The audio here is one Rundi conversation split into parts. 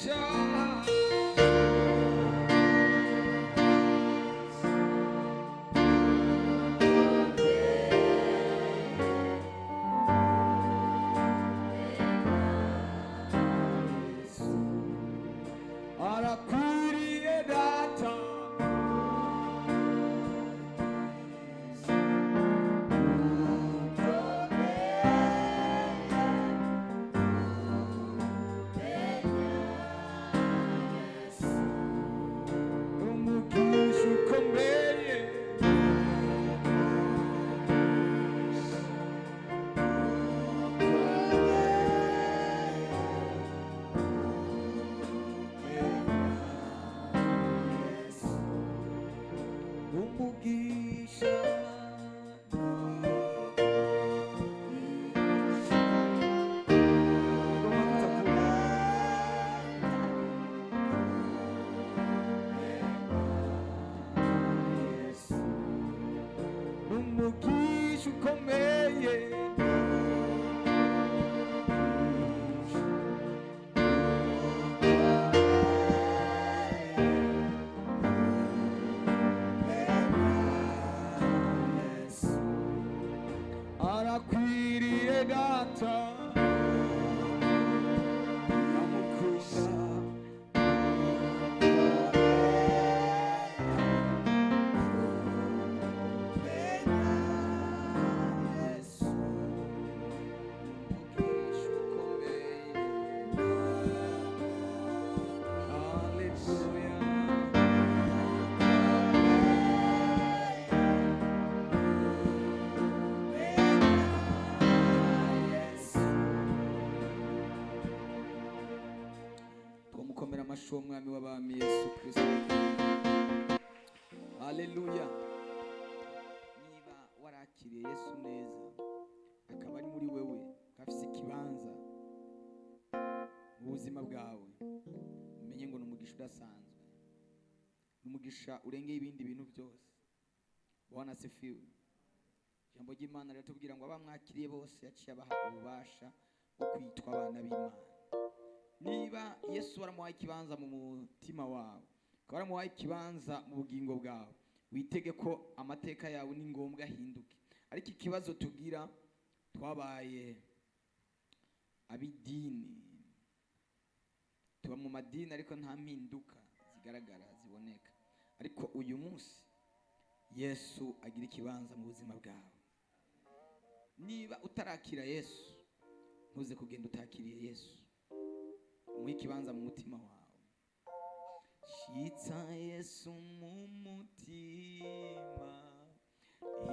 Umugisha. Arakwiriye data. Umugisha ukomeye. Umugisha. Umugisha ukomeye. Arakwiriye data. Ndamukunda. Umugisha ukomeye. Haleluya. Twamukomera amashyi uwo mwami w'abami Yesu Kristo. Haleluya. Niba warakiriye Yesu neza, akaba ari muri wewe, akaba afise ikibanza mu buzima bwawe, umenye ngo ni umugisha udasanzwe, ni umugisha urengeye ibindi bintu byose. Bwana asifiwe. Ijambo ry'Imana riratubwira ngo abamwakiriye bose yaciye abaha ububasha bwo kwitwa abana b'Imana. Niba Yesu waramuhaye ikibanza mu mutima wawe, ukaba waramuhaye ikibanza mu bugingo bwawe, witege ko amateka yawe ni ngombwa ahinduke. Ariko ikibazo tugira, twabaye ab'idini, tuba mu madini, ariko nta mpinduka zigaragara ziboneka. Ariko uyu munsi Yesu agira ikibanza mu buzima bwawe. Niba utarakira Yesu, ntuze kugenda utakiriye Yesu. Umuhe ikibanza mu mutima wawe. Shitsa Yesu mu mutima,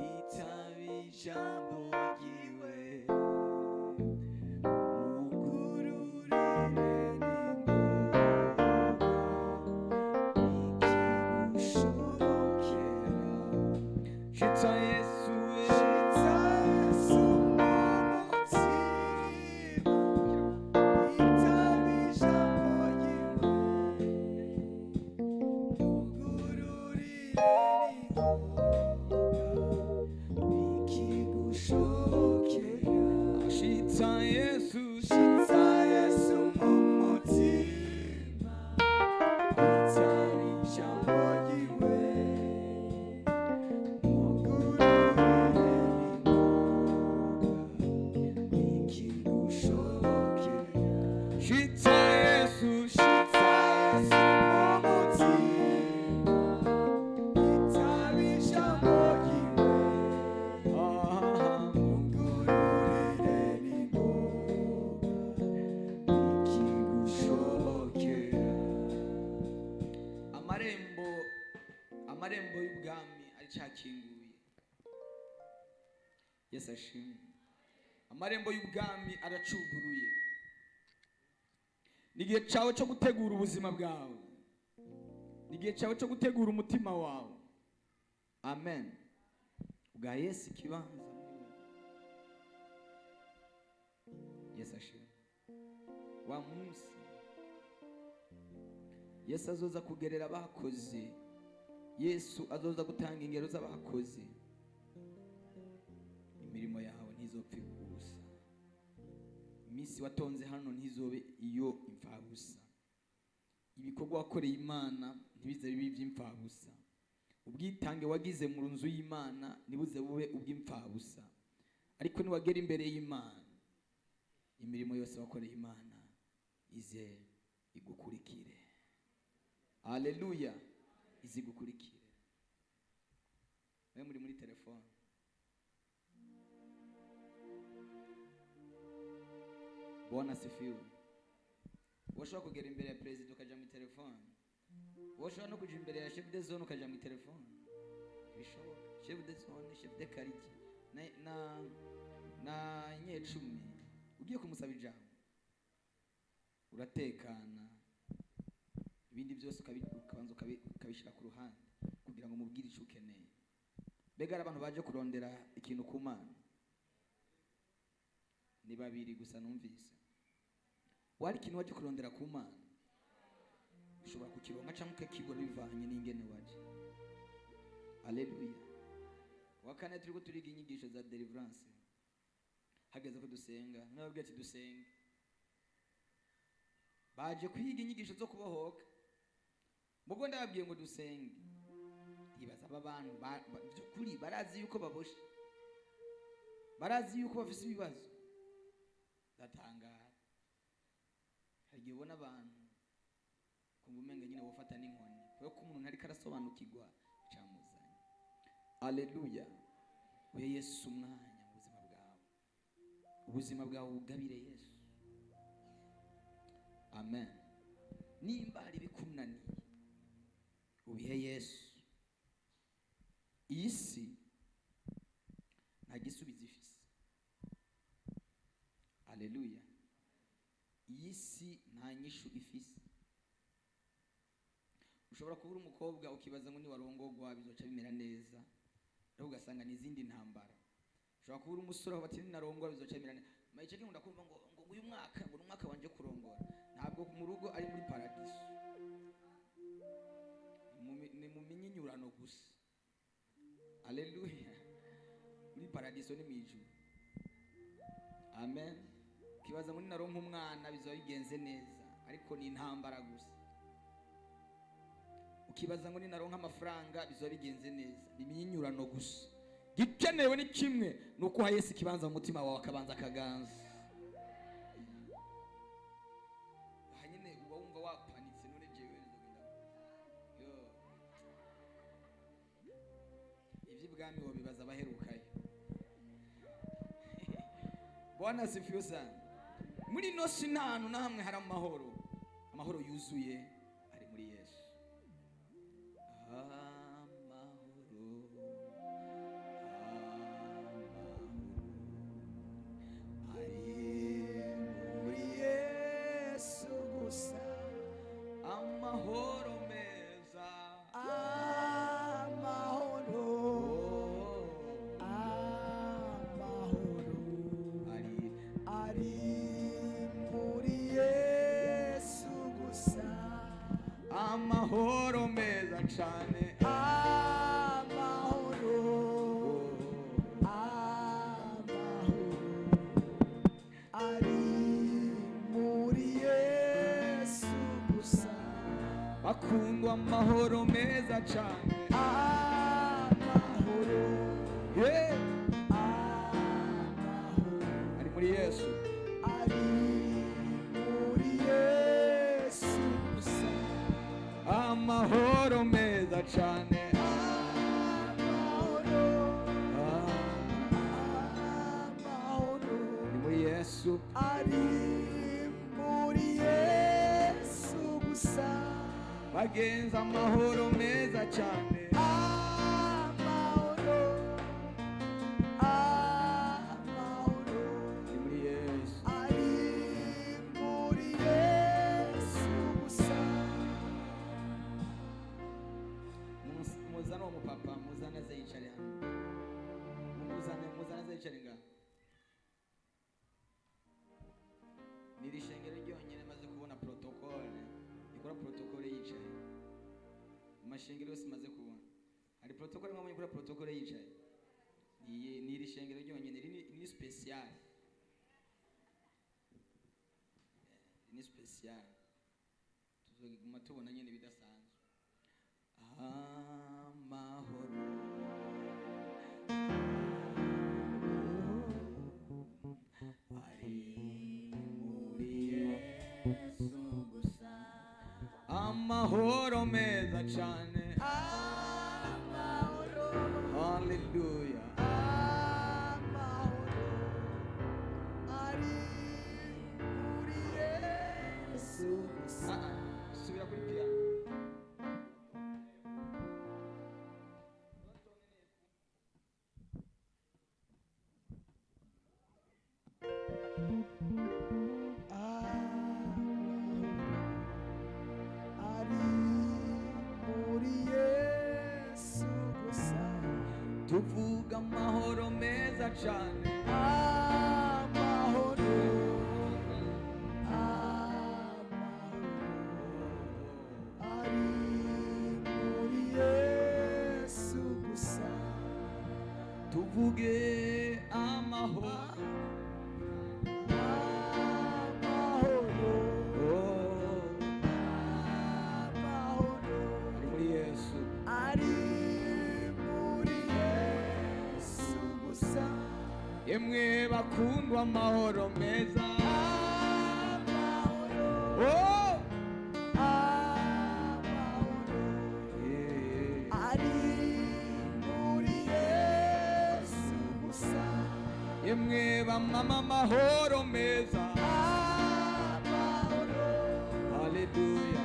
itaba ijambo ryiwe, mugururire n'ingoga ikigushobokera. Shitsa Yesu. Shitsa Yesu mu mutima, itaba ijambo ryiwe, mugururire n'ingoga ikigushobokera. Shitsa Yesu. Shitsa Yesu mu mutima, itaba ijambo ryiwe, mugururire n'ingoga ikigushobokera. Shitsa Yesu. Shitsa Yesu mu mutima, itaba ijambo ryiwe, mugururire n'ingoga ikigushobokera. Amarembo y'ubwami aracyakinguye. Yesu ashimwe. Amarembo y'ubwami aracuguruye. Ni igihe cyawe cyo gutegura ubuzima bwawe, ni igihe cyawe cyo gutegura umutima wawe. Amen. Bwa Yesu ikibanza muri wewe. Yesu ashimwe. Wa munsi Yesu azoza kugerera abakoze, Yesu azoza gutanga ingero z'abakoze, imirimo yawe ntizopfe ubusa, iminsi watonze hano ntizobe iyo imfabusa. Ibikorwa wakoreye Imana ntibize bibe iby'imfabusa. Ubwitange wagize mu nzu y'Imana ntibuze bube ubw'imfabusa. Ariko niwagera imbere y'Imana, imirimo yose wakoreye Imana ize igukurikire. Haleluya, ize igukurikire. Mwe muri muri telefone. Bwana asifiwe. Woshobora kugera imbere ya perezida ukaja mu telefone. Woshobora no kuja imbere ya chef de zone ukaja mu telefone. Bishoboka. Chef de zone, chef de quartier na nyecumi ugiye kumusaba ijambo, uratekana, ibindi byose ukabanza ukabishyira ku ruhande kugira ngo umubwire icyo ukeneye. Mbega hari abantu baje kurondera ikintu ku Mana? Ni babiri gusa numvise. Wari ikintu waje kurondera ku Mana, ushobora kukironka cyangwa ukakibura bivanye n'ingene waje. Haleluya. Wa kane turiko turiga inyigisho za deliverance, hageze ko dusenga, nababwiye ati dusenge. Baje kwiga inyigisho zo kubohoka, mugo ndababwiye ngo dusenge. Ibaza aba bantu by'ukuri barazi yuko baboshe, barazi yuko bafise ibibazo. Ndatangara, hari igihe ubona abantu kumva umenga nyine wofata n'inkoni, kubera ko umuntu ntariko arasobanukirwa icamuzanye. Haleluya. Uhe Yesu umwanya mu buzima bwawe, ubuzima bwawe bugabire Yesu. Amen. Nimba hari ibikunaniye ubihe Yesu. Iyi si nta gisubizo ifise. Haleluya. Iyi si nta nyishu ifise. Ushobora kuba uri umukobwa ukibaza ngo niwarongogwa bizoca bimera neza, ariko ugasanga ni izindi ntambara. Ushobora kuba uri umusore aho bati ninarongwa bizoca bimera neza. Mayice nkunda kumva ngo uyu mwaka ngo ni umwaka wanje kurongora. Ntabwo mu rugo ari muri paradiso, ni mu minyinyurano gusa. Haleluya. Muri paradiso ni mwijuru. Amen. Kibaza ngo ninaronka umwana bizoba bigenze neza, ariko ni intambara gusa. Ukibaza ngo ninaronka amafaranga bizoba bigenze neza, ni imyinyurano gusa. Gikenewe ni kimwe, ni uko uha Yesu ikibanza mu mutima wawe, akabanza akaganza. Aha nyine uba wumva wapanitse, none jewe bizogenda yo. Iby'ibwami wobibaza abaherukayo. Bwana asifiwe sana. Muri ino si nta hantu na hamwe hari amahoro. Amahoro yuzuye ari muri Yesu. Amahoro, amahoro Ari muri Yesu gusa. Amahoro meza. Amahoro, Oh, amahoro ari ari muri Yesu gusa. Amahoro meza cyane. Amahoro, Oh, amahoro ari muri Yesu gusa. Bakundwa, amahoro meza cyane. Amahoro, Yeah. amahoro Ari muri Yesu. Ari muri Yesu gusa. Amahoro meza cyane. Amahoro, Ah, amahoro ari muri Yesu. Ari muri Yesu gusa. Bagenza, amahoro meza cyane. Amahoro, amahoro Ari muri Yesu. Ari muri Yesu gusa. Muzane uwo mupapa, muzane aze yicare hano. Muzane, muzane aze yicare ngaho. Ni iri shengero ryonyine maze kubona protocole ikora protocole yicaye. Mu mashengero yose maze kubona hari protocole mwabonye ikora protocole yicaye. Ni iri shengero ryonyine. Iri ni special. Ni special. Tuzoguma tubona nyene bidasanzwe. Amahoro ari muri Yesu gusa, amahoro meza cane. Amahoro. Haleluya. Amahoro ari muri Yesu gusa. Ah, ah, subira kuri piano. Amahoro ari muri Yesu gusa. Tuvuga amahoro meza cane. Amahoro, amahoro ari muri Yesu gusa. Tuvuge amahoro. Amahoro. Oh, Amahoro ari muri Yesu. Ari muri Yesu gusa. Yemwe bakundwa, amahoro meza. Amahoro. Oh! Amahoro Yeah. ari muri Yesu gusa. Yemwe bamama, amahoro meza. Amahoro. Haleluya.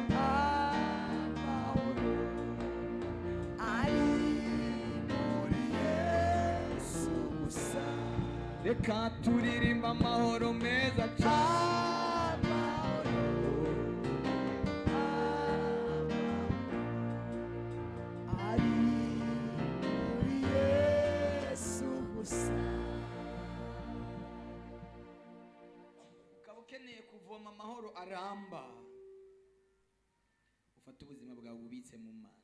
Amahoro ari muri Yesu gusa. Reka turirimba amahoro meza cane. Amahoro ari muri Yesu gusa. Ukaba ukeneye kuvoma amahoro aramba, ufate ubuzima bwawe bubitse mu Mana.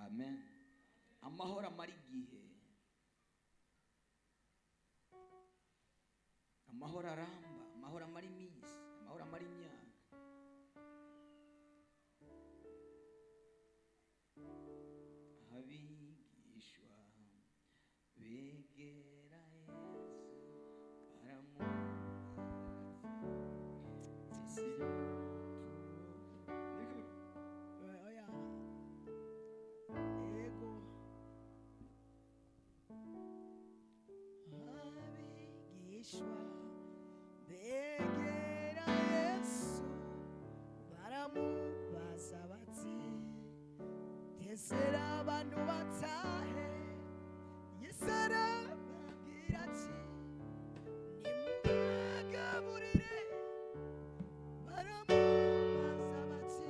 Amen. Amahoro amara igihe, amahoro aramba, amahoro amara iminsi, amahoro amara imyaka. Abigishwa begera Yesu baramubaza. Oya, ego. Abigishwa begera Yesu baramubaza bati: "Tezera abantu batahe." Yesu arababwira ati: "Nimubagaburire." Baramubaza bati.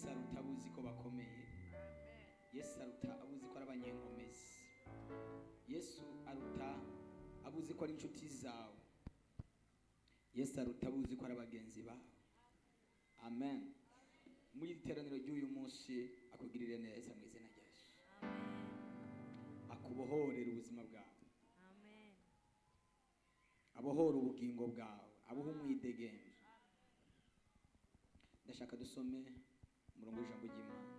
Yesu aruta abuzi ko bakomeye. Yesu aruta abuzi ko ari abanyenkomezi. Yesu aruta abuzi ko ari inshuti zawe. Yesu aruta abuzi ko ari abagenzi bawe. Amen. Muri iri teraniro ry'uyu munsi akugirire neza mu izina rya Yesu. Akubohorere ubuzima bwawe, abohore ubugingo bwawe, abuhe umwidegemvyo. Ndashaka dusome umurongo w'ijambo ry'Imana.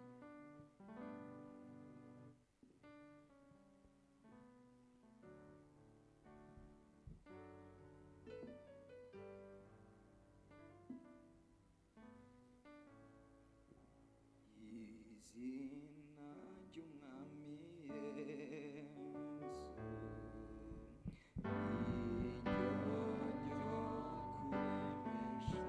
Izina ry'Umwami Yesu niryo ryo kuremesha,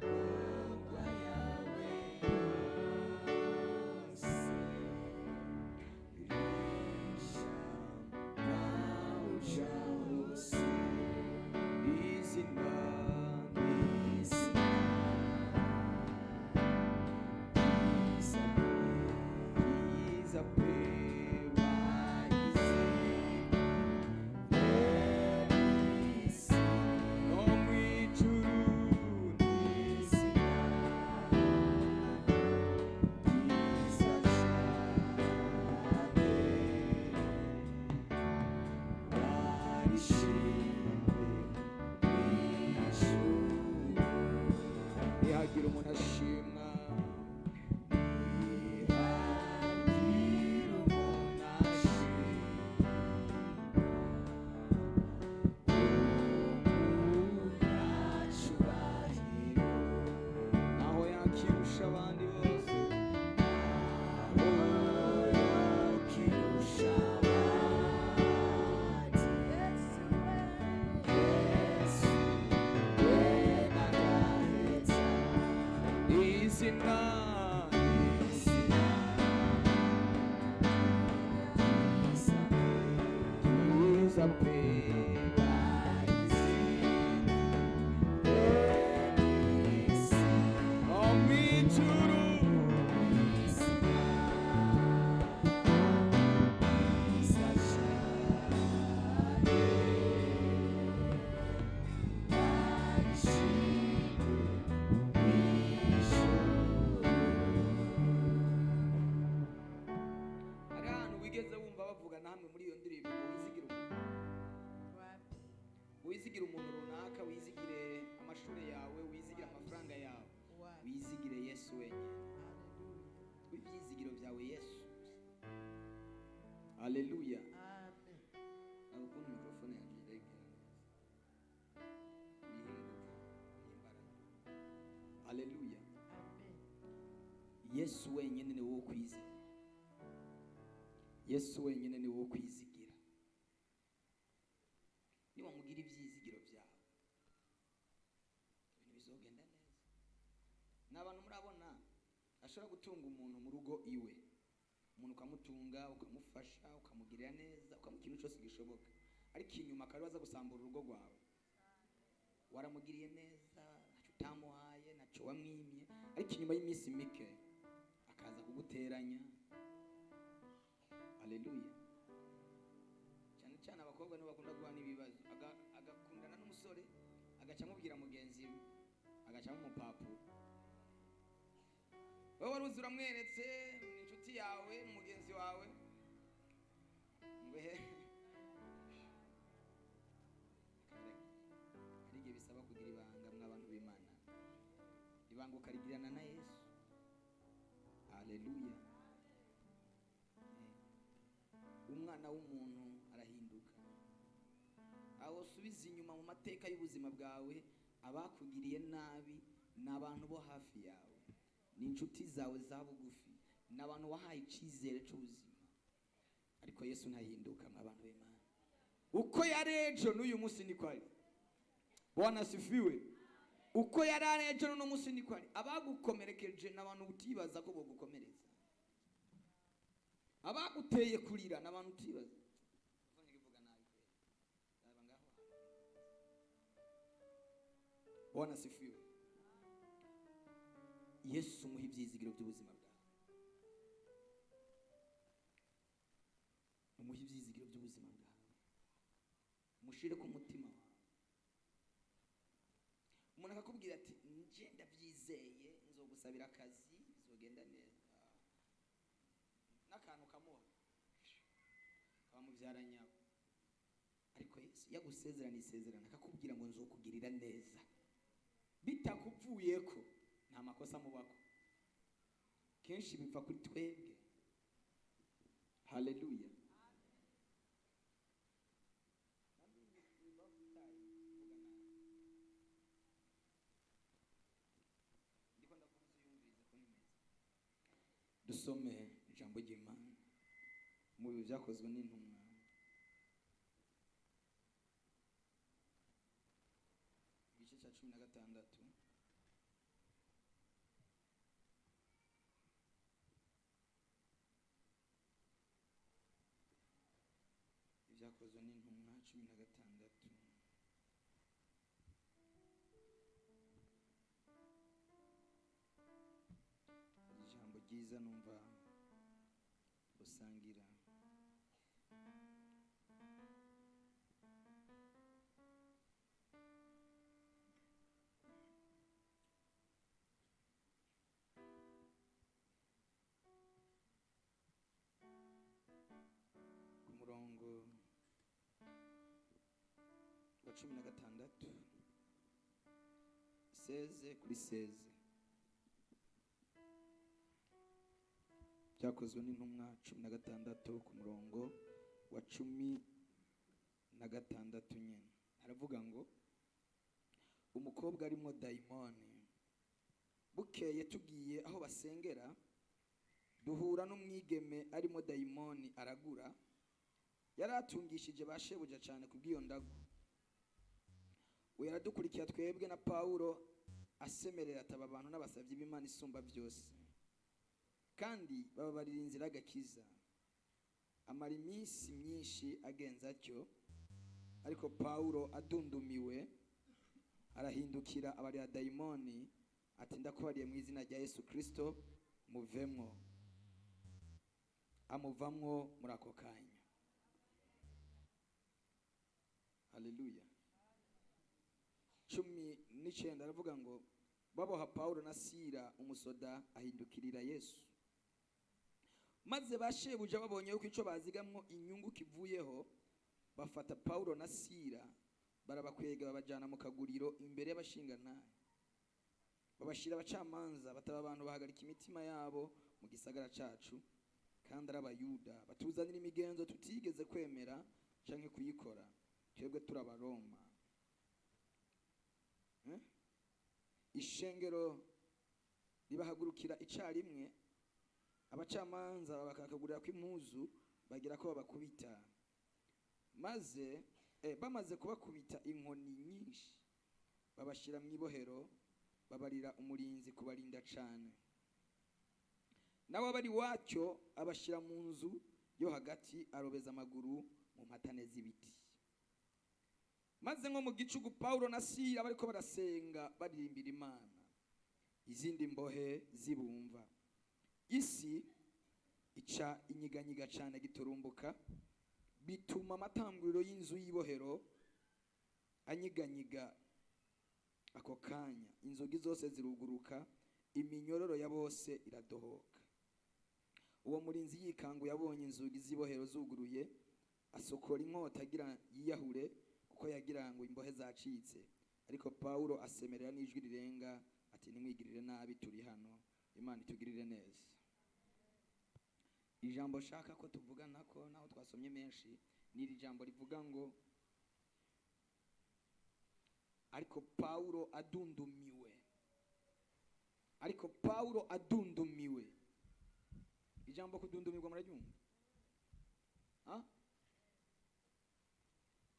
mu magorwa yawe yose, risha uja hose. Izina, izina, iza pe bagize no mw'ijuru, n'izina ryiza cane warishimwe mw'ijuru. Nihagira umuntu ashimwa, nihagira umuntu ashimwa, umunyacubahiro, naho yakirusha abandi bose, naho yakirusha abandi, Yesu we nagaheza. Izina, izina, ryiza pe bagize no mw'ijuru, izina ryiza cane warishimwe mw'ijuru. Hari ahantu wigeze wumva bavuga namwe muri iyo ndirimbo ngo wizigire umuntu, wizigire umuntu runaka, wizigire amashuri yawe, wizigire amafaranga yawe, wizigire Yesu wenyine, ibyizigiro byawe Yesu. Haleluya. Ukuntu mikrofone yanjye iregera neza, uyihe ingufu, uyihe imbaraga. Haleluya. Yesu wenyine ni wowe kwizera. Yesu wenyine ni wowe kwizigira. Niwamugira ibyizigiro byawe, ibintu bizogenda neza. Ni abantu murabona ashobora gutunga umuntu mu rugo iwe, umuntu ukamutunga, ukamufasha, ukamugirira neza, ukamuha ikintu cyose gishoboka, ariko inyuma akaba aza gusambura urugo rwawe. Waramugiriye neza, ntacyo utamuhaye, ntacyo wamwimye, ariko inyuma y'iminsi mike akaza kuguteranya. Haleluya. Cyane cyane abakobwa nibo bakunda guhana ibibazo. Agakundana n'umusore, agaca amubwira mugenzi we, agaca amumupapuro. Wowe wari uzi uramweretse, ni inshuti yawe, ni mugenzi wawe, ngo he hari igihe bisaba kugira ibanga mw'abantu b'Imana, ibanga ukarigirana na Yesu. Haleluya. Umwana w'umuntu arahinduka. Aho usubiza inyuma mu mateka y'ubuzima bwawe, abakugiriye nabi ni abantu bo hafi yawe, ni inshuti zawe za bugufi, ni abantu wahaye icyizere cy'ubuzima. Ariko Yesu ntahinduka mw'abantu b'Imana. Uko yari ejo n'uyu munsi niko ari. Bwana asifiwe. Uko yari ari ejo n'uno munsi niko ari. Abagukomerekeje ni abantu utibaza ko bogukomeretsa, abaguteye kurira ni abantu utibaza. Ivuga nabi kweli. Raba ngaho. Bwana asifiwe. Yesu umuha ibyizigiro by'ubuzima bwawe, umuha ibyizigiro by'ubuzima bwawe, umushire ku mutima wawe. Umuntu akakubwira ati nje ndabyizeye, nzogusabira akazi bizogenda neza, n'akantu kamuha kamubyara nyabo. Ariko Yesu yagusezerana isezerano akakubwira ngo nzokugirira neza, bitakuvuyeko nta makosa mubako. Kenshi biva kuri twebwe. Haleluya. Dusome ijambo ry'Imana mu bihe byakozwe n'intumwa, igice cya 16. Ibyakozwe n'intumwa 16. Hari ijambo ryiza numva usangira. Ku murongo wa 16, seze kuri seze. Byakozwe n'intumwa 16 ku murongo wa 16 nyine aravuga ngo umukobwa arimo dayimoni. Bukeye tugiye aho basengera, duhura n'umwigeme arimo dayimoni aragura, yari atungishije ba shebuja cyane kubw'iyo ndagu. We yaradukurikira twebwe na Pawulo, asemerera ataba abantu n'abasabyi b'Imana isumba byose, kandi bababarira inzira y'agakiza. Amara iminsi myinshi agenza atyo, ariko Pawulo adundumiwe arahindukira abarira dayimoni ati ndakubariye mu izina rya Yesu Kristo muvemwo. Amuvamwo muri ako kanya. Haleluya. 19 aravuga ngo baboha Pawulo na Sila, umusoda ahindukirira Yesu. Maze ba shebuja babonye yuko ico bazigamwo inyungu kivuyeho, bafata Pawulo na Sila barabakwega babajana mu kaguriro imbere y'abashingantahe, babashira abacamanza bataba abantu bahagarika imitima yabo mu gisagara cacu, kandi ari abayuda, batuzanira imigenzo tutigeze kwemera canke kuyikora, twebwe turi abaroma. Ishengero ribahagurukira icarimwe, abacamanza babakakagurira kw'impuzu bagira ko babakubita. Maze bamaze kubakubita inkoni nyinshi, babashira mu ibohero, babarira umurinzi kubarinda cane. Nawe abari wacyo abashira mu nzu yo hagati, arobeza amaguru mu mpatane z'ibiti. Maze nko mu gicugu Pawulo na Sila bariko barasenga baririmbira Imana, izindi mbohe zibumva. Isi ica inyiganyiga cane giturumbuka, bituma amatanguriro y'inzu y'ibohero anyiganyiga ako kanya, inzugi zose ziruguruka, iminyororo ya bose iradohoka. Uwo murinzi yikanguye abonye inzugi z'ibohero zuguruye, asokora inkota agira yiyahure, kuko yagira ngo imbohe zacitse. Ariko Pawulo asemerera n'ijwi rirenga ati nimwigirire nabi, turi hano, Imana itugirire neza. Ijambo shaka ko tuvugana ko naho twasomye menshi, ni iri jambo rivuga ngo ariko Pawulo adundumiwe. Ariko Pawulo adundumiwe. Ijambo kudundumirwa muraryumva?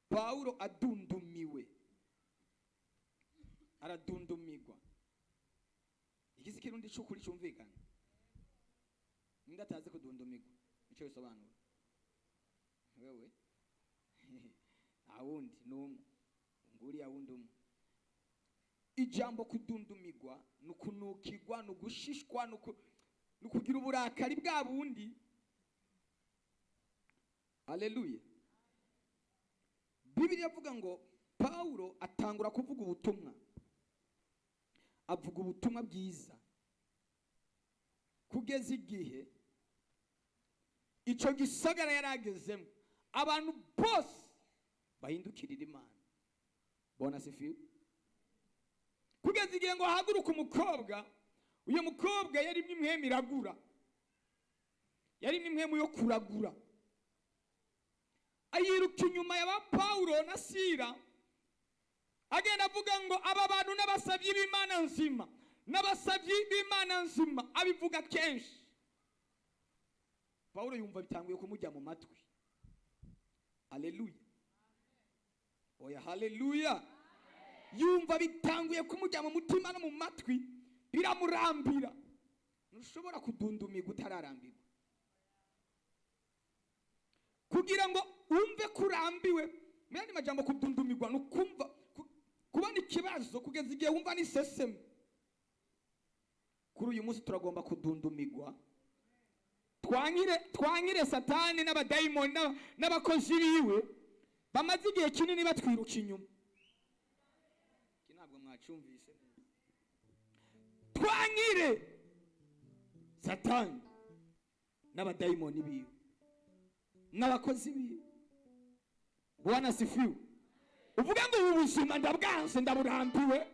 Pawulo adundumiwe, aradundumirwa. Iki kirundi c'ukuri cumvikana? Ninde atazi kudundumirwa nico bisobanura? Wewe nta wundi n'umwe nguriya wundi umwe. Ijambo kudundumigwa ni ukunukigwa, ni ugushishwa, ni ukugira uburakari bwa bundi. Aleluya. Bibiliya avuga ngo Pawulo atangura kuvuga ubutumwa, avuga ubutumwa bwiza kugeza igihe icyo gisagara yari agezemo abantu bose bahindukirira Imana. Bona sifiwe. Kugeza igihe ngo haguruke umukobwa. Uyu mukobwa yarimo impwemu iragura, yarimo impwemu yo kuragura, ayiruka inyuma ya ba Pawulo na Sira, agenda avuga ngo aba bantu n'abasabyi b'Imana nzima, n'abasabyi b'Imana nzima. Abivuga kenshi. Pawulo yumva bitanguye kumujya mu matwi. Aleluya. Oya, haleluya. Yumva bitanguye kumujya mu mutima no mu matwi, biramurambira. Ntushobora kudundumirwa utararambirwa. Kugira ngo wumve ko urambiwe, mu yandi majambo kudundumirwa ni ukumva kubona ikibazo kugeza igihe wumva n'iseseme. Kuri uyu munsi turagomba kudundumirwa, twangire Satani n'abadayimoni n'abakozi biwe bamaze igihe kinini batwiruka inyuma. Iki ntabwo mwacumvise neza. Twangire Satani n'abadayimoni biwe n'abakozi biwe. Bwana sifiwe. Uvuga ngo ubu buzima ndabwanse, ndaburambiwe,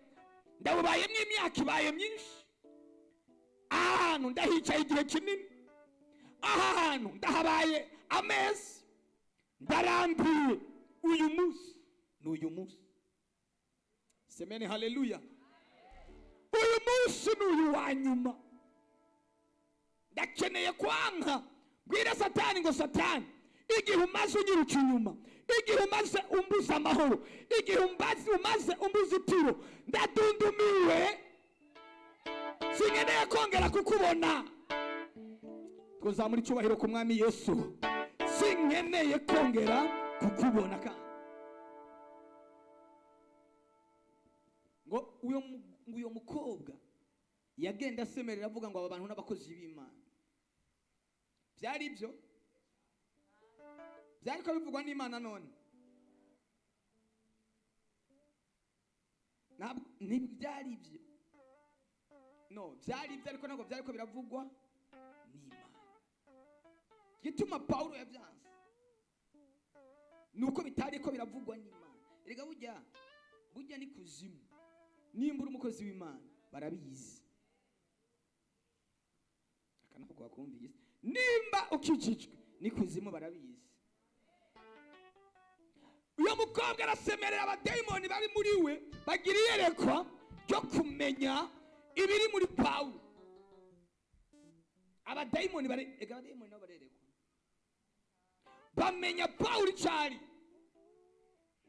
ndabubayemo imyaka ibaye myinshi, aha hantu ndahicaye igihe kinini, aha hantu ndahabaye amezi, ndarambiwe. Uyu munsi ni uyu munsi. Semeni haleluya. Uyu munsi ni uyu wa nyuma. Ndakeneye kwanka mbwira Satani ngo Satani, igihe umaze unyiruka inyuma, igihe umaze umbuza amahoro, igihe umaze umbuza itiro, ndadundumiwe, sinkeneye kongera kukubona. Tuzamura icyubahiro ku Mwami Yesu. Sinkeneye kongera kukubona. Kandi ngo uyo mukobwa yagenda asemerera avuga ngo aba bantu n'abakozi b'Imana. Byari ibyo byari ko bivugwa n'Imana. None ntabwo ntibyari ibyo. No byari ibyo, ariko ntabwo byari ko biravugwa n'Imana. Gituma Pawulo yabyanze nuko bitari ko biravugwa n'Imana. Erega burya ni kuzimu, nimba uri umukozi w'Imana barabizi, aka ntabwo wakumvise. Nimba ukikijwe ni kuzimu barabizi. Uyu mukobwa arasemerera, abadayimoni bari muri we bagira iyerekwa ryo kumenya ibiri muri Pawulo. Abadayimoni bare, ega abadayimoni nabo barerekwa, bamenya Pawulo icari.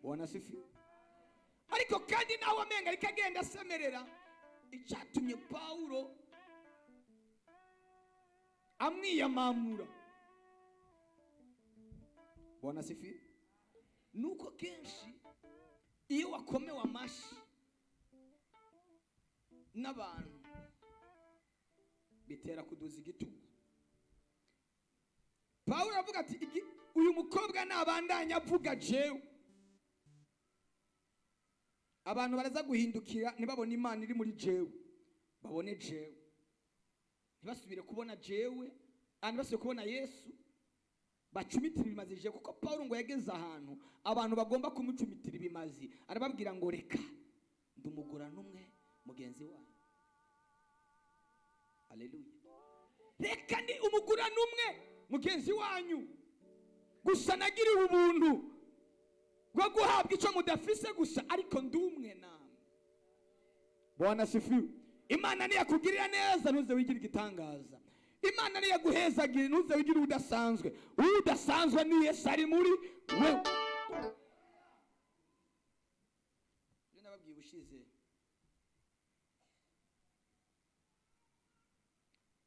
Bona sifi. Ariko kandi nawe amenga ariko agenda asemerera, icyatumye Pawulo amwiyamamura, bona sifi, nuko kenshi iyo wakomewe amashi n'abantu bitera kuduza igitugu. Pawulo aravuga ati uyu mukobwa nabandanya avuga jewe, abantu baraza guhindukira ntibabone Imana iri muri jewe, babone jewe, ntibasubire kubona jewe, ntibasubire kubona Yesu, bacumitira ibimazi jewe. Kuko Pawulo ngo yageze ahantu abantu bagomba kumucumitira ibimazi, arababwira ngo reka ndumugura n'umwe mugenzi wanyu. Haleluya. Reka ndi umugura n'umwe mugenzi wanyu, gusa nagiriwe ubuntu bwo guhabwa icyo mudafise gusa, ariko ndumwe namwe. Bwana sifiwe. Imana niyakugirira neza ntuze wigire igitangaza. Imana niyaguhezagira ntuze wigire udasanzwe. Udasanzwe ni Yesu ari muri wewe. Ibyo nababwiye ubushize,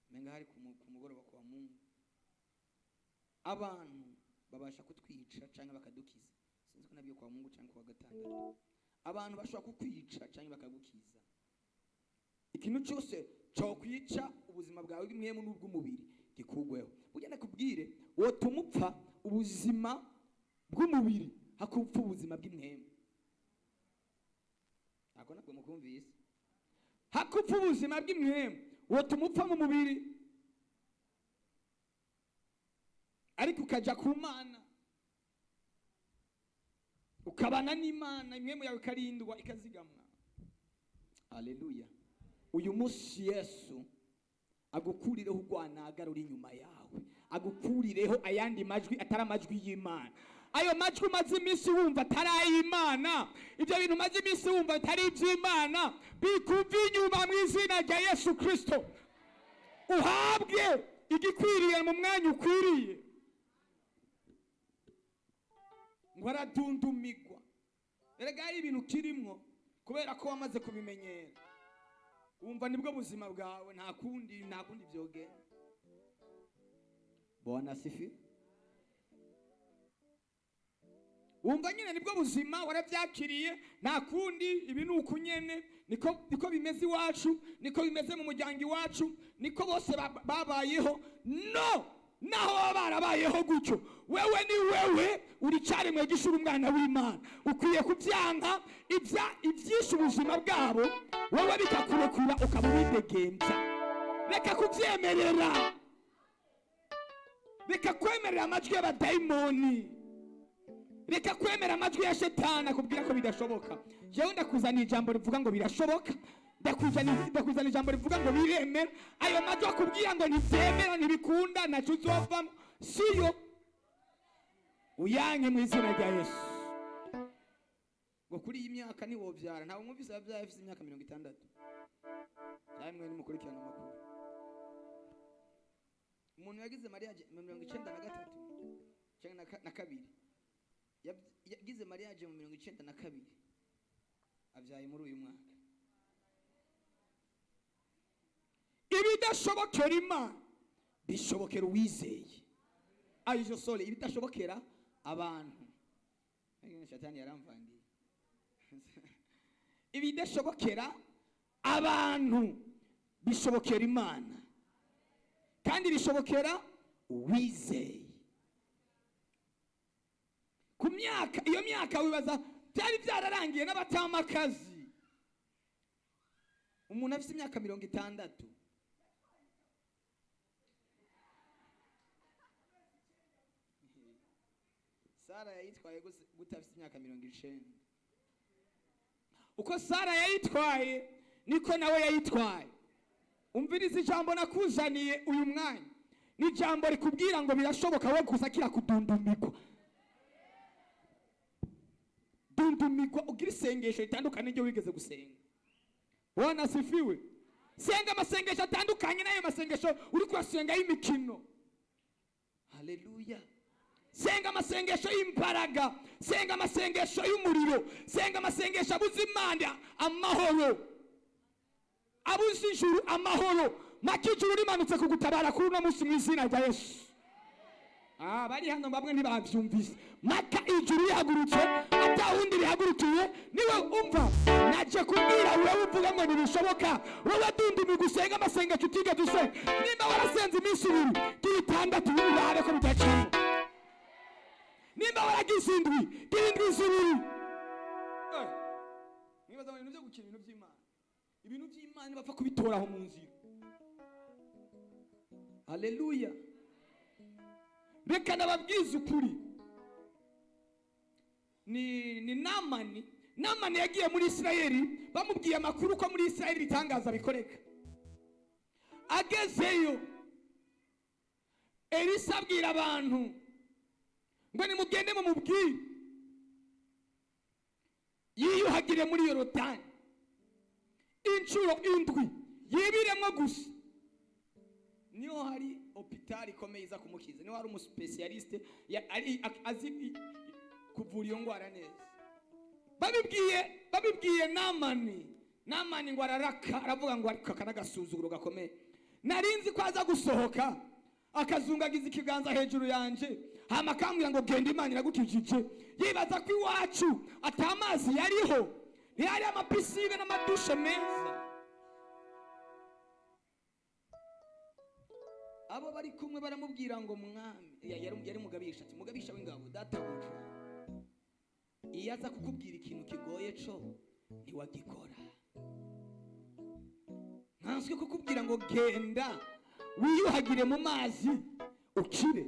menga hari ku mugoroba kwa Mungu, abantu babasha kutwica cyangwa bakadukiza. Sinzi ko nabyo kwa Mungu cyangwa kwa gatandatu. Abantu bashobora kukwica cyangwa bakagukiza. Ikintu cyose cyokwica ubuzima bwawe bw'impwemu n'ubw'umubiri gikugweho. Burya nakubwire, wotuma upfa ubuzima bw'umubiri hakupfa ubuzima bw'impwemu. Ntabwo nabwo mukumvise. Hakupfa ubuzima bw'impwemu, wotuma upfa mu mubiri, ariko ukajya ku Mana, ukabana n'Imana, impwemu yawe ikarindwa, ikazigamwa. Aleluya! Uyu munsi Yesu agukurireho urwanaga ruri inyuma yawe, agukurireho ayandi majwi atari amajwi y'Imana. Ayo majwi umaze iminsi wumva atari ay'Imana, ibyo bintu umaze iminsi wumva atari iby'Imana, bikuva inyuma mu izina rya Yesu Kirisito. Uhabwe igikwiriye mu mwanya ukwiriye. Ngo aradundumigwa. Erega hari ibintu ukirimwo kubera ko wamaze kubimenyera, wumva nibwo buzima bwawe, nta kundi, nta kundi byogenda. Bwana asifiwe. Wumva nyine nibwo buzima, warabyakiriye, nta kundi, ibi ni uku nyene, niko bimeze iwacu, niko bimeze mu muryango iwacu, niko bose babayeho. No naho baba barabayeho gutyo, wewe ni wewe, uri cyaremwe gishura, umwana w'Imana. Ukwiye kubyanka ibyishe ubuzima bwabo, wowe bikakurekura ukaba ubidegembya. Reka kubyemerera, reka kwemerera amajwi y'abadayimoni, reka kwemera amajwi ya Shetani akubwira ko bidashoboka. Jewe ndakuzaniye ijambo rivuga ngo birashoboka, ndakuzaniye ijambo rivuga ngo biremera. Ayo majwi akubwira ngo ntibyemera, ntibikunda, ntacyo uzovamo, siyo, uyanke mu izina rya Yesu. Ngo kuri iyi myaka ntiwobyara. Ntabwo mwumvise ababyaye afite imyaka 60? Cyangwa mwe nimukurikirana amakuru, umuntu yagize mariage mu 93 cyangwa na kabiri, yagize mariage mu 92, abyaye muri uyu mwaka. Ibidashobokera Imana bishobokera uwizeye. Ayijo sole, ibidashobokera abantu. Shatani yaramvangiye. Ibidashobokera abantu bishobokera Imana, kandi bishobokera uwizeye. Ku myaka, iyo myaka wibaza byari byararangiye n'abatamakazi. Umuntu afite imyaka 60, Sara yayitwaye gute afite imyaka 90? Uko Sara yayitwaye niko nawe yayitwaye. Umviriza ijambo nakuzaniye uyu mwanya, ni ijambo rikubwira ngo birashoboka. We gusa kirakudundumigwa, dundumigwa, ugira isengesho ritandukanye n'iryo wigeze gusenga. Bwana asifiwe. Senga amasengesho atandukanye n'ayo masengesho uri kuyasenga y'imikino. Haleluya! Senga amasengesho y'imbaraga, senga amasengesho y'umuriro, senga amasengesho abuza Imana amahoro, abuza ijuru amahoro. Make ijuru rimanutse kugutabara kuri uno munsi mu izina rya Yesu. Ah, bari hano bamwe ntibabyumvise. Maka ijuru rihagurutse, ata wundi rihagurukiye niwe umva. Naje kubwira wewe uvuga ngo ntibishoboka, wowe dundumi, gusenga amasengesho utigeze usenga. Nimba warasenze iminsi 2, gira 6, urabe ko bidacamo. Nimba waragize 7, gira indwi 2. Mwibaza ngo ibintu byo gukina, ibintu by'Imana, ibintu by'Imana bapfa kubitora aho mu nzira. Haleluya! Reka nababwize ukuri, ni Namani. Namani yagiye muri Isirayeli bamubwiye amakuru ko muri Isirayeli ibitangaza bikoreka. Agezeyo, Elisa abwira abantu ngo nimugende mumubwire yiyuhagire muri Yorodani inshuro 7, yibiremo gusa. Niho hari hôpital ikomeye iza kumukiza, niho hari umuspécialiste azi kuvura iyo ndwara neza. Babibwiye Namani, Namani ngo araraka, aravuga ngo ariko aka n'agasuzuguro gakomeye. Nari nzi ko aza gusohoka akazungagiza ikiganza hejuru yanje, hama akambwira ngo genda, Imana iragukijije. Yibaza ko iwacu atamazi yariho. Ntihari amapisine n'amadushe meza. Abo bari kumwe baramubwira ngo mwami, yari mugabisha, ati mugabisha w'ingabo, databuja, iyo aza kukubwira ikintu kigoye co ntiwagikora. Nkanswe kukubwira ngo genda wiyuhagire mu mazi ukire.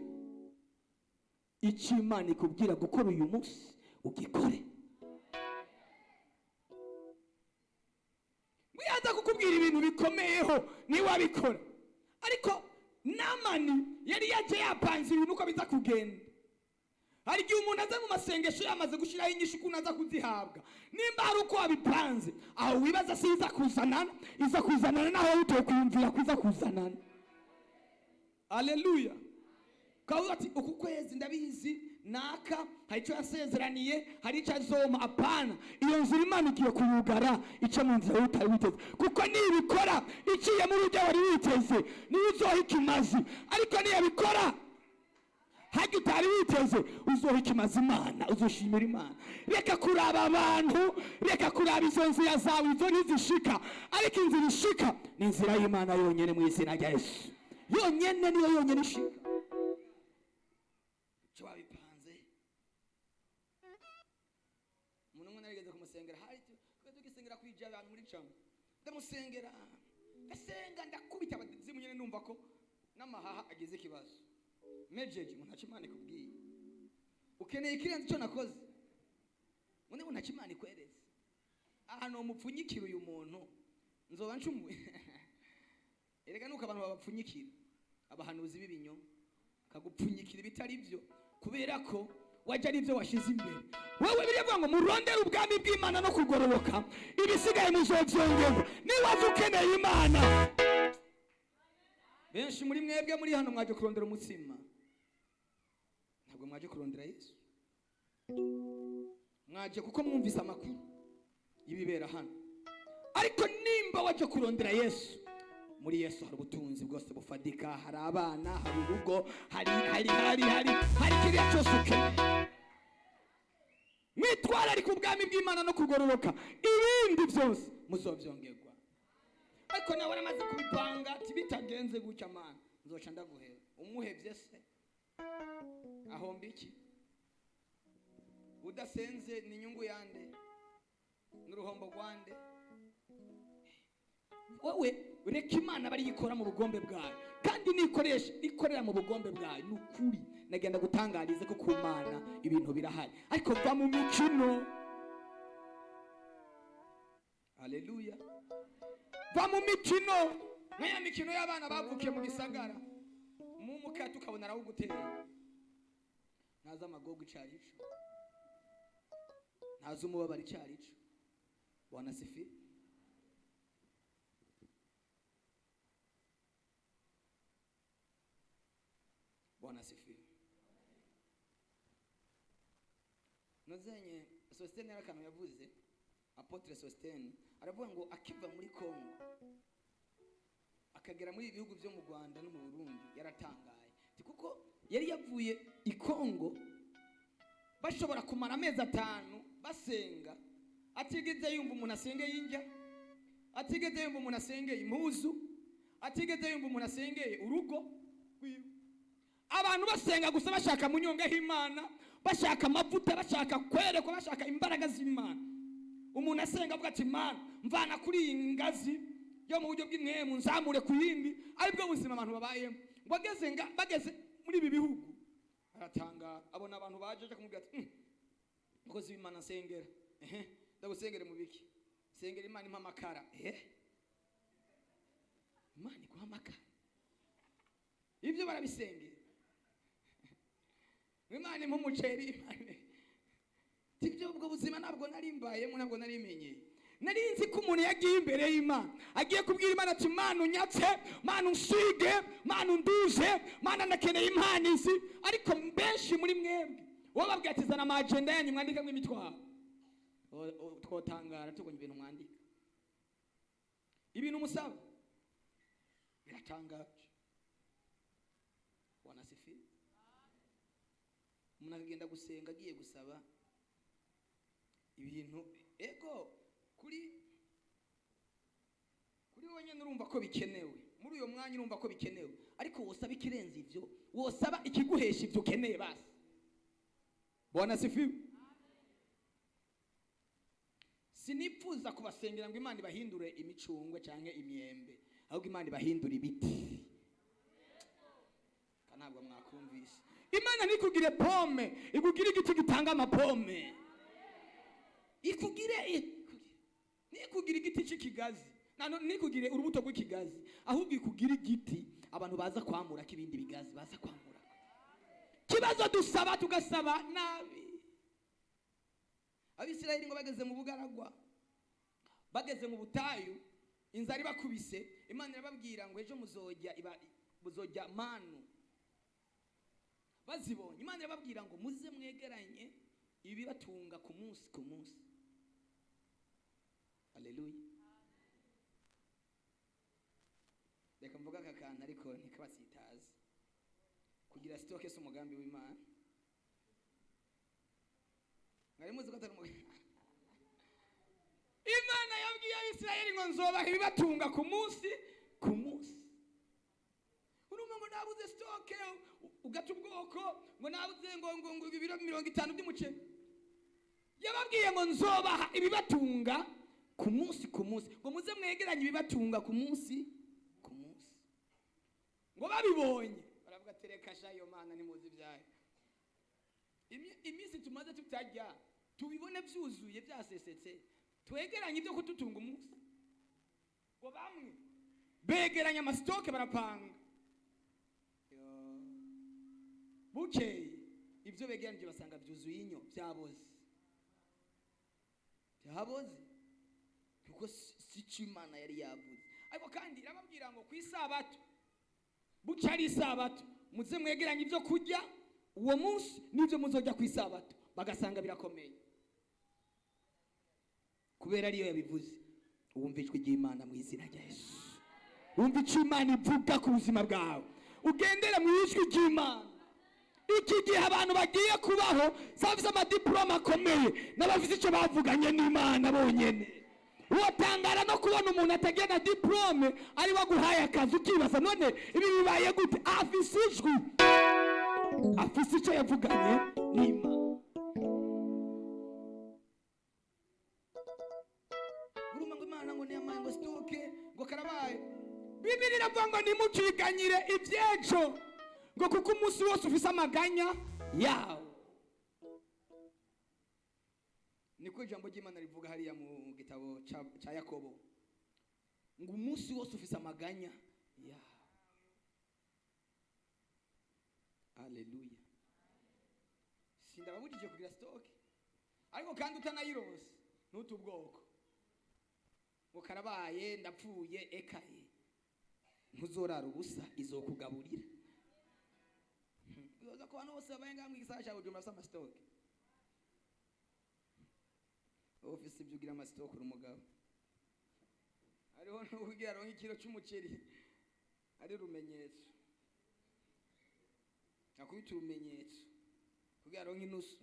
Icyo Imana ikubwira gukora uyu munsi ugikore. Wiyaza kukubwira ibintu bikomeyeho niwabikora. Ariko Namani yari yaje yapanze ibintu uko biza kugenda. Hari igihe umuntu aza mu masengesho yamaze gushyiraho inyishu ukuntu aza kuzihabwa. Nimba hari uko wabipanze, aho wibaza si iza kuzanana, iza kuzanana naho utokwiyumvira ko iza kuzanana. Haleluya. Ukavuga ati uku kwezi ndabizi naka hari icyo yasezeraniye, hari icyo azoma. Apana, iyo nzira Imana igiye kuyugara ica mu nzira utari witeze, kuko nibikora iciye muri ujya wari witeze niyo uzoha ikimazi. Ariko niyabikora hajya utari witeze, uzoha ikimazi Imana, uzoshimira Imana. Reka kuraba abantu, reka kuraba izo nzira zawe, izo ntizishika. Ariko inzira ishika ni inzira y'Imana yonyene, mu izina rya Yesu. Yonyene niyo yonyene ishika. Icyo wabipanze. Umuntu umwe narigeze kumusengera, hari twe tugisengera kwija abantu muri camo, ndamusengera, ndasenga, ndakubita abazimu nyene, numva ko n'amahaha agize ikibazo. Mejeje ngo ntacyo Imana ikubwiye, ukeneye ikirenze icyo nakoze, ngo niba ntacyo Imana ikweretse ahantu mupfunyikira uyu muntu nzoba ncumuye. Erega nuko abantu babapfunyikira, abahanuzi b'ibinyoma akagupfunyikira ibitari byo, kubera ko wajya ari byo washize imbere. Wowe birivuga ngo murondere ubwami bw'Imana no kugororoka, ibisigaye muzovyongerwa. Niba ukeneye Imana, benshi muri mwebwe muri hano mwaje kurondera umutsima, ntabwo mwaje kurondera Yesu. Mwaje kuko mwumvise amakuru y'ibibera hano. Ariko nimba waje kurondera Yesu, muri Yesu hari ubutunzi bwose bufadika, hari abana, hari urugo, hari hari hari hari hari kiriya cyose ukeneye. Mwitwararike ubwami bw'Imana no kugororoka, ibindi byose muzovyongerwa. Ariko nawe aramaze kubipanga ati bitagenze gutya mana nzoca ndaguheba. Umuhevye se ahomba iki? Udasenze ni inyungu yande? N'uruhombo rwande? Wowe reka Imana bariyikora mu bugombe bwayo, kandi nikoresha ikorera mu bugombe bwayo. Ni ukuri nagenda gutangariza ko ku Mana ibintu birahari, ariko va mu mikino. Haleluya. Va mu mikino, nkaya mikino y'abana bavukiye mu gisagara, mu mukate ukabona arawuguteye, ntazi amagogo icyo ari cyo, ntazi umubabaro icyo ari cyo. Bwana sifi. Bwana sifi. Nozenye Sostene yarakantu yavuze, Apotre Sostene aravuga ngo akiva muri Kongo akagera muri ibihugu byo mu Rwanda no mu Burundi yaratangaye. Ati kuko yari yavuye i Kongo bashobora kumara amezi 5 basenga, atigeze yumva umuntu asengeye injya, atigeze yumva umuntu asengeye impuzu, atigeze yumva umuntu asengeye urugo rwiwe. Abantu basenga gusa bashaka munyonga h'Imana, bashaka amavuta, bashaka kwerekwa, bashaka imbaraga z'Imana. Umuntu asenga avuga ati Mana mvana kuri iyi ngazi yo mu buryo bw'imwemu nzamure ku yindi, aribwo buzima abantu babayemo. Ngo bageze muri ibi bihugu aratangara, abona abantu baje aje kumubwira ati mukozi w'Imana nsengera. Ndagusengere mu biki? Sengera Imana impa amakara. Imana iguha amakara? Ibyo barabisengera. Imana impa umuceri, Imana tibyo. Ubwo buzima ntabwo nari mbayemo, ntabwo nari menyeye. Nari nzi ko umuntu yagiye imbere y'Imana agiye kubwira Imana ati Mana unyatse, Mana unsige, Mana unduze, Mana ndakeneye impano izi. Ariko benshi muri mwebwe wowe babwira ati zana amagenda yanyu mwandikemo imitwaro, twotangara tubonye ibintu mwandika, ibintu musaba biratangaje. Wanasifiwe. Umuntu akagenda gusenga agiye gusaba ibintu, ego Kuri wowe nyine urumva ko bikenewe, muri uyo mwanya urumva ko bikenewe, ariko wosaba ikirenze ivyo, wosaba ikiguhesha ivyo ukeneye. Basi, Bwana asifiwe. Sinipfuza kubasengera ngo Imana ibahindure imicungwe canke imyembe, ahubwo Imana ibahindure ibiti. Ka ntabwo mwakumvise. Imana ntikugire pome, ikugire igiti gitanga amapome. Ikugire ntikugire igiti c'ikigazi, ntikugire urubuto rw'ikigazi, ahubwo ikugire igiti abantu baza kwamurako ibindi bigazi baza kwamura. Kibazo, dusaba tugasaba nabi. Abisirayeli ngo bageze mu bugaragwa, bageze mu butayu, inzara ibakubise, Imana irababwira ngo ejo muzojya muzojya manu. Bazibonye, Imana irababwira ngo muze mwegeranye ibibatunga ku munsi ku munsi. Haleluya! Reka mvuga aka kantu, ariko ntikabasitaze. Kugira stock si umugambi w'Imana. Mwari muzi ko atari umugambi? Imana yabwiye Abisirayeli ngo nzobaha ibibatunga ku munsi ku munsi. Urumva ngo nabuze stock, ugaca ubwoko ngo nabuze ngo ibiro 50 by'umuceri. Yababwiye ngo nzobaha ibibatunga ku munsi ku munsi, ngo muze mwegeranye ibibatunga ku munsi ku munsi. Ngo babibonye baravuga ati reka sha, iyo Mana ntimuzi ibyayo. Iminsi tumaze tutarya, tubibone byuzuye byasesetse, twegeranye ibyo kudutunga umunsi. Ngo bamwe begeranya ama stock, barapanga. Yo. Bukeye ibyo begeranije basanga byuzuye inyo, byaboze, byaboze, kuko si cyo Imana yari yavuze. Ariko kandi irababwira ngo ku isabato, buca ari isabato, muze mwegeranye ibyo kurya uwo munsi n'ibyo muzojya ku isabato. Bagasanga birakomeye, kubera ariyo yabivuze. Wumva ijwi ry'Imana mu izina rya Yesu. Wumva icyo Imana ivuga ku buzima bwawe, ugendere mu ijwi ry'Imana. Iki gihe abantu bagiye kubaho si abafise amadiporome akomeye, n'abafise icyo bavuganye n'Imana bonyene. Wotangara no kubona umuntu atagira na diporome ari we aguhaye akazi, ukibaza none ibi bibaye gute? Afise ijwi, afise icyo yavuganye n'Imana. Urumva ngo Imana ngo niyamaye ngo stock, ngo karabaye. Bibiri iravuga ngo ntimukiganyire iby'ejo, ngo kuko umunsi wose ufise amaganya yawo. Niko ijambo ry'Imana rivuga hariya mu gitabo ca Yakobo, ngo umunsi wose ufise amaganya yawo. Haleluya! Sindababujije kugira stock, ariko kandi utanayironse ntute ubwoko ngo karabaye, ndapfuye. Ekaye, ntuzorara ubusa, izokugaburira. Uyoza ku bantu bose babaye ngaha mu gisagara cya Bujumbura bafise ama stock. Wowe ufise ibyo ugira ama stock, uri umugabo. Hariho n'ukugira aronke ikiro c'umuceri ari urumenyetso, akubita urumenyetso kugira aronke inusu,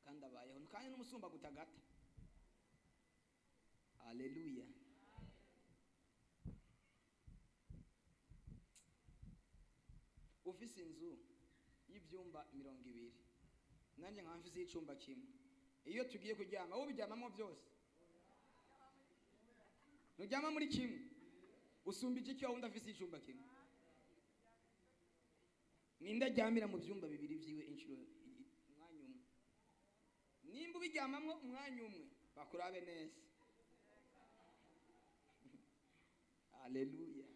kandi abayeho kandi n'umusumba gutagata. Aleluya! Ufise inzu y'ibyumba 20, nanjye nkaba mfise iy'icumba kimwe, iyo tugiye kuryama, wowe ubiryamamo byose? Nturyama muri kimwe? Usumba iki wa wundi afise icumba kimwe? Ninde aryamira mu byumba bibiri byiwe inshuro umwanya umwe? Nimba ubiryamamwo umwanya umwe, bakurabe neza. Aleluya!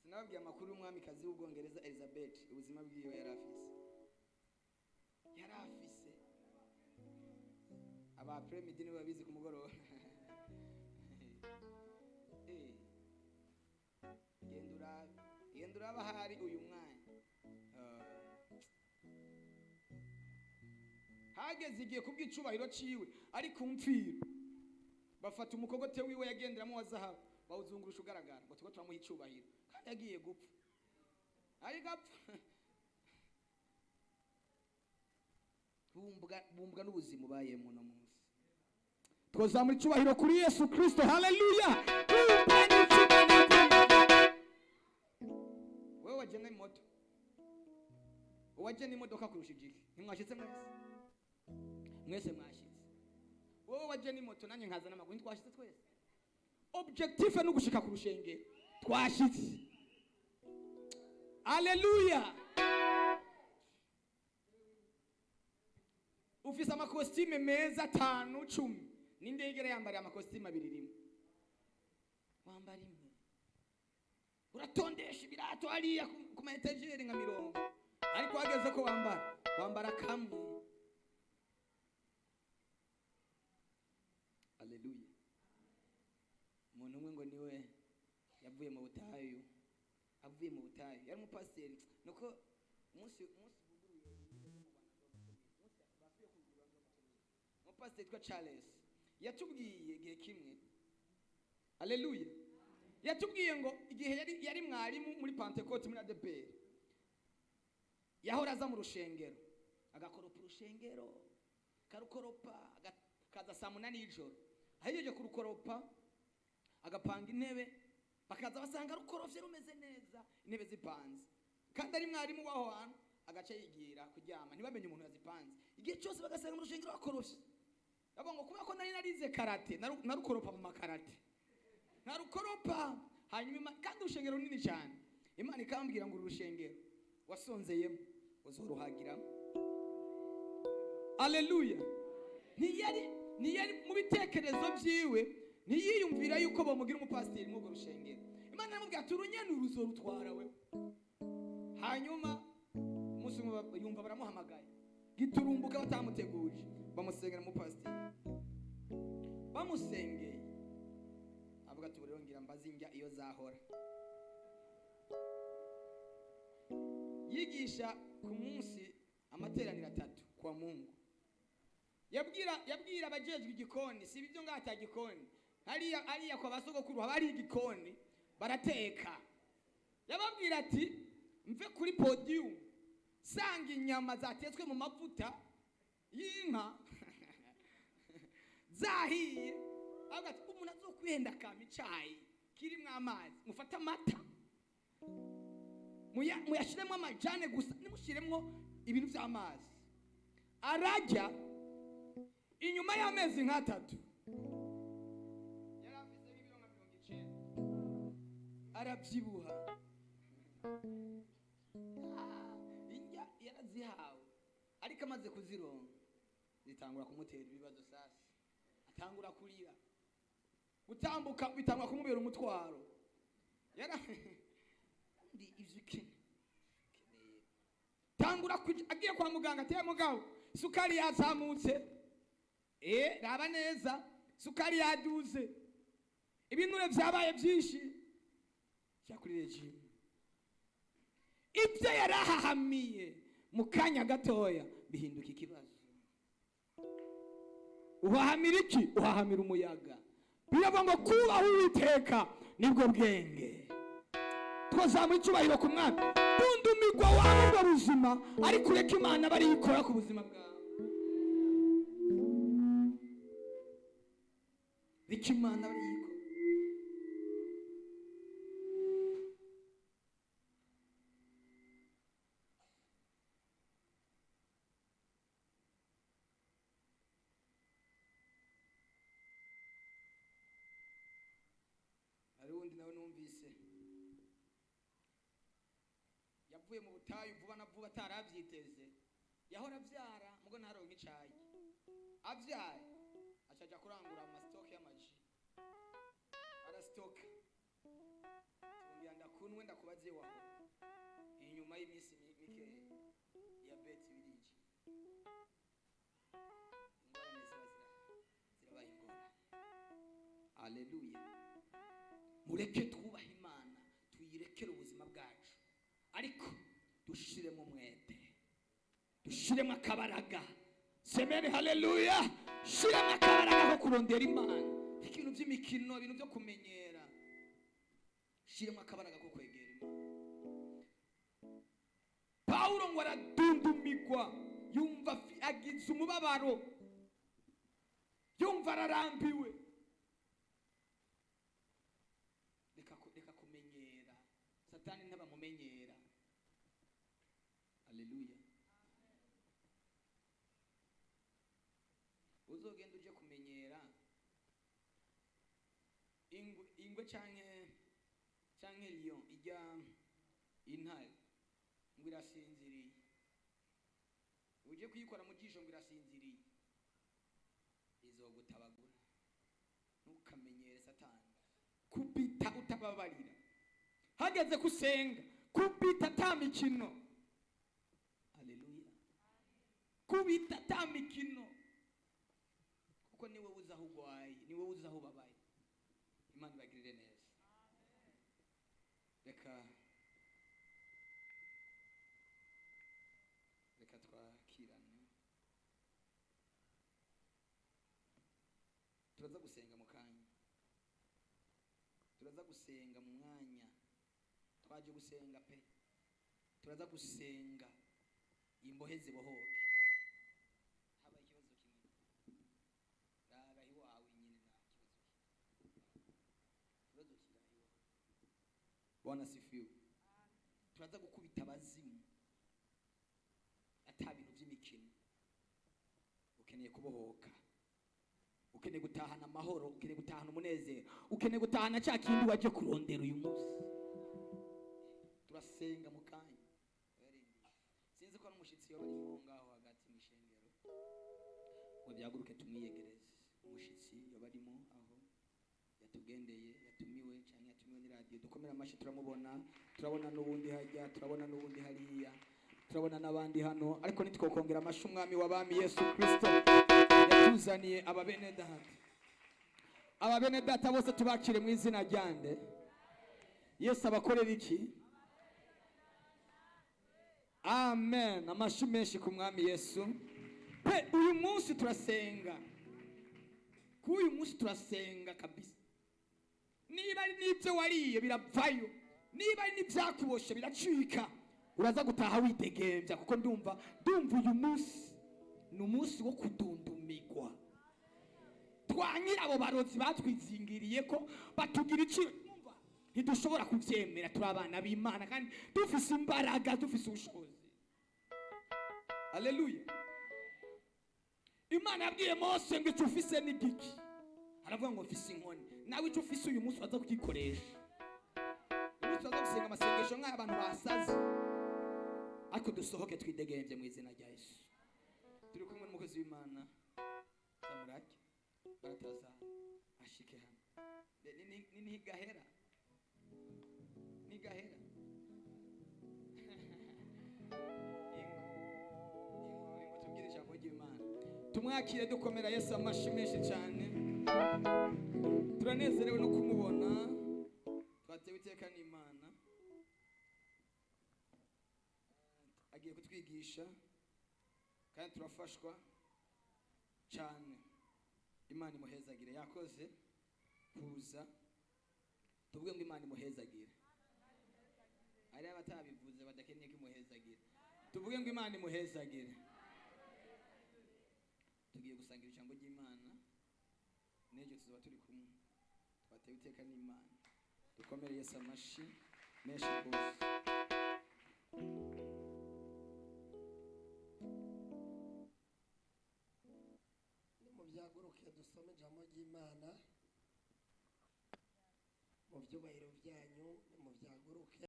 Sinababwiye amakuru y'umwamikazi w'Ubwongereza Elizabeth, ubuzima bwiwe yari afise? Yari afise aba après-midi nibo babizi, ku mugoroba. Genda urabe, genda urabe ahari uyu mwanya. Hageze igihe kubw'icubahiro ciwe ari ku mfiro, bafata umukogote wiwe yagenderamo wa zahabu, bawuzungurusha ugaragara, ngo tuko turamuha icubahiro, kandi yagiye gupfa, ariko apfa. Bumbwa n'ubuzima ubayemo uno munsi. Twazamura icyubahiro kuri Yesu Kristo. Haleluya! Bumbwa n'icyo Imana yakuremye. Wewe wajya moto, uwajya n'imodoka kurusha igiki? Ntimwashyitse mwese? Mwese mwashyitse. Wowe wajya n'imoto, nanjye nkaza n'amaguru, ntitwashyitse twese? Objectif ni ugushika ku rushengero. Twashyitse. Aleluya! Ufise amakositime meza atanu, 10. Ninde yigera yambariye amakositime abiri rimwe? Wambara imwe. Uratondesha ibirato hariya ku ma étagères nka 30, ariko hageze ko wambara, wambara kamwe. Aleluya! Umuntu umwe ngo niwe yavuye mu butayu. Avuye mu butayu, yari umupasiteri. Nuko umunsi buguruye imbibe zo mu Rwanda z'amakomine, umunsi basubiye kugura z'amakomine, umupasiteri witwa Charles yatubwiye igihe kimwe, aleluya, yatubwiye ngo igihe yari mwarimu muri Pentecote, muri ADEPR, yahora aza mu rushengero agakoropa urushengero, karukoropa, akaza saa 8 y'ijoro. Ahejeje kurukoropa, agapanga intebe, bakaza basanga rukorofye, rumeze neza, intebe zipanze, kandi ari mwarimu w'aho hantu. Agaca yigira kuryama, ntibamenye umuntu yazipanze. Igihe cyose bagasanga mu rushengero bakorofye. Bavuga ngo kubera ko nari narize karate, narukoropa mu makarate, narukoropa. Hanyuma kandi urushengero runini cyane, Imana ikambwira ngo uru rushengero wasonzeyemo uzoruhagiramo. Aleluya! Ntiyari mu bitekerezo byiwe, ntiyiyumvira yuko bamugira umupasiteri muri urwo rushengero. Imana iramubwira ati: "Urunyene uzorutwara wewe." Hanyuma umunsi umwe yumva baramuhamagaye giturumbuka, batamuteguje, bamusengera umupasiteri. Bamusengeye, avuga ati: "Ubu rero ngira mbaze indya iyo zahora." Yigisha ku munsi amateraniro atatu kwa Mungu. Yabwira abajejwe igikoni, si ibyo ngaha ata gikoni hariya. Hariya kwa basogokuru haba hari igikoni, barateka. Yababwira ati: "Mve kuri podium sanga inyama zatetswe mu mavuta y'inka zahiye." Avuga ati: "Umuntu azokwihenda akampa icayi kirimwo amazi, mufate amata muyashiremo amajane gusa, nimushiremo ibintu by'amazi." Arajya. Inyuma y'amezi nk'atatu yari afise nk'ibiro nka 90, arabyibuha. Ah, indya yarazihawe, ariko amaze kuzironka zitangura kumutera ibibazo. Sasa atangura kurira, gutambuka bitangura kumubera umutwaro. Yara ndi ivyo ukeneye. Tangura agiye kwa muganga, ateye mugabo sukari yazamutse. Raba neza, sukari yaduze, ibinure vyabaye byinshi, jya kuri régime. Ibyo yarahahamiye mu kanya gatoya bihinduka ikibazo. Uhahamira iki? Uhahamira umuyaga. Biravuga ngo kubaha Uwiteka nibwo bwenge. Twazamura icyubahiro ku Mwami. Dundumirwa waba ubwo buzima, ariko ureke Imana aba ariyo ikora ku buzima bwawe. Reka Imana aba ariyo ikora. Hari uwundi nawe numvise yavuye mu butayu vuba na vuba atarabyiteze. Yahora abyara mugo ntaronke icayi. Abyaye, acaja kurangura ama stock y'amaji, arasitoka. Tubwira ndakunwe ndakubaze waho. Inyuma y'iminsi mikeya, diyabete birije, ingorane ziba zirabaye ingorane. Aleluya! Mureke twubahe Imana, tuyirekere ubuzima bwacu, ariko dushiremo umwete, dushiremo akabaraga. Semeni haleluya! Shiremo akabaraga ko kurondera Imana. Ibintu by'imikino, ibintu byo kumenyera, shiremo akabaraga ko kwegera Imana. Pawulo ngo aradundumigwa. Yumva agize umubabaro, yumva ararambiwe. Reka kumenyera. Satani ntabamumenyera. Haleluya. Uzogenda uje kumenyera ingwe canke lion, ijya intare ngo irasinziriye, uje kuyikora mu jisho ngo irasinziriye, izogutabagura. Ntukamenyere Satani. Kubita utababarira. Hageze kusenga, kubita ata mikino. Haleluya. Kubita ata mikino, kuko niwe uzi aho ugwaye, niwe uzi aho ubabaye. Imana ibagirire neza. Reka twakirane. Turaza gusenga mu kanya, turaza gusenga mu mwanya. Twaje gusenga pe. Turaza gusenga imbohe zibohoke. Habaye ikibazo kimwe, raba iwawe nyine, nta kibazo kimwe, ikibazo kiri iwawe. Bwana sifiwe. Turaza gukubita abazimu ata bintu by'imikino. Ukeneye kubohoka, ukeneye gutahana amahoro, ukeneye gutahana umunezero, ukeneye gutahana cya kindi waje kurondera. Uyu munsi turasenga mu kanya. Sinzi ko n'umushyitsi yoba arimo ngaho hagati mu ishengero ngo byaguruke tumwiyegereze. Umushyitsi yoba arimo aho yatugendeye, yatumiwe cyangwa yatumiwe n'iradiyo, dukomere amashyi. Turamubona, turabona n'ubundi hajya, turabona n'ubundi hariya, turabona n'abandi hano, ariko ntitwokongera amashyi umwami w'abami Yesu Kirisito yatuzaniye aba bene data. Aba bene data bose tubakire mu izina ryande? Yesu abakorera iki? Amen. Amashyi menshi ku mwami Yesu pe. Uyu munsi turasenga, kuri uyu munsi turasenga kabisa. Niba ari n'ibyo wariye biravayo, niba ari n'ibyakuboshe biracika, uraza gutaha witegembya, kuko ndumva uyu munsi ni umunsi wo kudundumigwa. Twanyira abo barozi batwizingiriye ko batugira iciro. Umva, ntidushobora kubyemera. Turi abana b'Imana kandi dufise imbaraga, dufise ubushobozi. Haleluya. Imana yabwiye Mose ngo icyo ufise ni giki? Aravuga ngo mfise inkoni. Nawe icyo ufise uyu munsi uraza kugikoresha. Uyu munsi uraza gusenga amasengesho nk'aya abantu basaze, ariko dusohoke twidegembye mu izina rya Yesu. Turi kumwe n'umukozi w'Imana Samurake barataza ashike hano. Ni ntigahera, ntigahera. Ingo, ingo, ingo, tubwire ijambo ry'Imana. Tumwakire dukomera Yesu amashyi menshi cyane. Turanezerewe no kumubona. Twatewe iteka n'Imana. Agiye kutwigisha kandi turafashwa cyane. Imana imuhezagire. Yakoze kuza. Tuvuge ngo Imana imuhezagire. Hari abatabivuze badakeneye ko imuhezagire. Tuvuge ngo Imana imuhezagire. Tugiye gusangira ijambo ry'Imana. N'ejo tuzaba turi kumwe. Twatewe iteka n'Imana. Dukomere Yesu amashyi menshi rwose. Nimubyaguruke dusome ijambo ry'Imana mu byubahiro byanyu. Nimubyaguruke.